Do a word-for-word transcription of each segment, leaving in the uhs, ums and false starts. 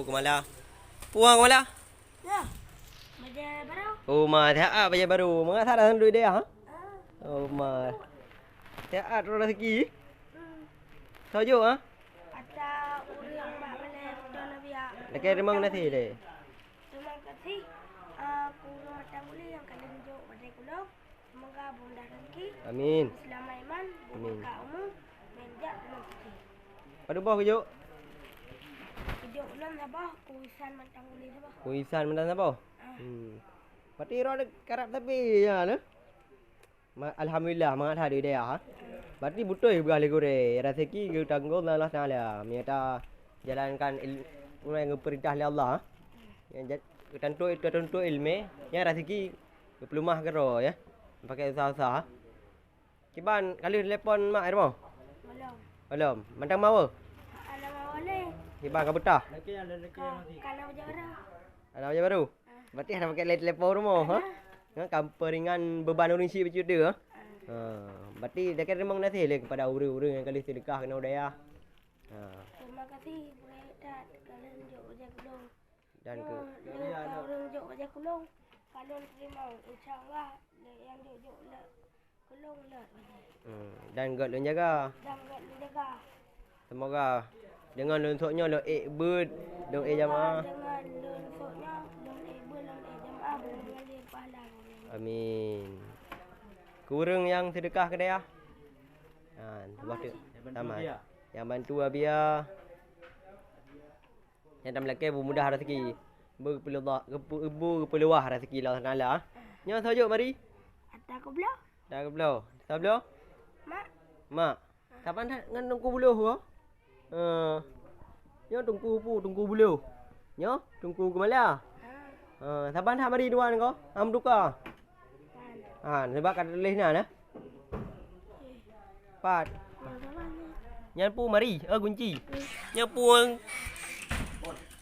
Kemala. Puang kemala. Ya. Bajai baru. Oh ma, sihat bajai baru. Mangat that dah duit dia, ha? Ah. Oh ma. Sihat rezeki. Hmm. Sajuk, ha? Ata urang bak balai beutôi Nabi, ya. Lakèe terima kasih deh. Terima kasih. Ah, ku urang Batang Guli nyang ka lheueh jok bajai kulong. Semoga mudah rezeki. Amin. Selamat iman, amin. Berkah umur, menjak dengan rezeki. Padub boh kujok? Kujok ulôn saboh, ku Isan Batang Guli saboh. Ku Isan Batang saboh? Ah. Hmm. Berarti roh karab tapi ya, ne? Ma-, alhamdulillah, mangat that di dayah, ha? Berarti beutôi peugah lé gurèe, rezeki geutanggong lé Allah Taala. Meunyo ta jalankan il-, ureueng nyang geupeurintah lé Allah, ha? Nyang jat-, geutantu, geutantu ileumèe, nyan rezeki geupeuleumah keudroe, ya. Pakai usah-usah, ha? Kiban ka lheueh telepon mak i rumoh? Belum. Belum. Mantong mawe? Hana mawe lé. Kiban ka beutah? Ka, ka na bajèe baru. Ka na bajèe baru? Berarti hana pakai lé telepon rumoh, ha? Hana. Ha, ka peuringan beban ureueng syiek bacut tu, ha? Ha. Ha, berarti lakèe teurimong gaséh lé kepada ureueng-ureueng nyang ka lheueh seudeukah keunoe u dayah. Ha. Terima kasih, Bro Ustaz, ka lheueh jok bajèe kulong. Dan ke- Nyoe, lheueh ka ureueng jok bajèe kulong, ka lôn teurimong. Insya Allah, lé nyang jok-jok lé kulong lé bajèe. Hmm, dan gèt lôn jaga. Dan gèt lôn jaga. Semoga deungon lôn sôk nyoe lôn ék beuet, lôn ék jamaah. Deungon lôn sôk nyoe lôn ék beuet, lôn ék jamaah, beungoh ngon lé pahala. Amin. Keu ureueng nyang seudeukah keu dayah. Ha, tamat. Nyang bantu Abia. Nyang bantu Abia. Nyang tam lakèe beumudah rezeki. Beugeupeuleubah, geupeu-, beugeupeuleubah rezeki Allah Taala. Nyoe saujok mari. Ata keubloe. Ata keubloe. Sablok? Mak. Mak. Saban that ngon Teungku Buloh ho? Eh. Nyoe Teungku Pu, Teungku Buloh. Nyoe Teungku Geumala. Ha. Eh, saban that mari dua nyoe ko? Am duka. Han, sebab ka teutuléh na, na. Pat. Nyan pu mari, eh, gunci. Nyan pu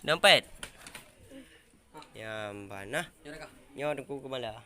dompet. Nyan ban, nah. Nyoe Teungku Geumala.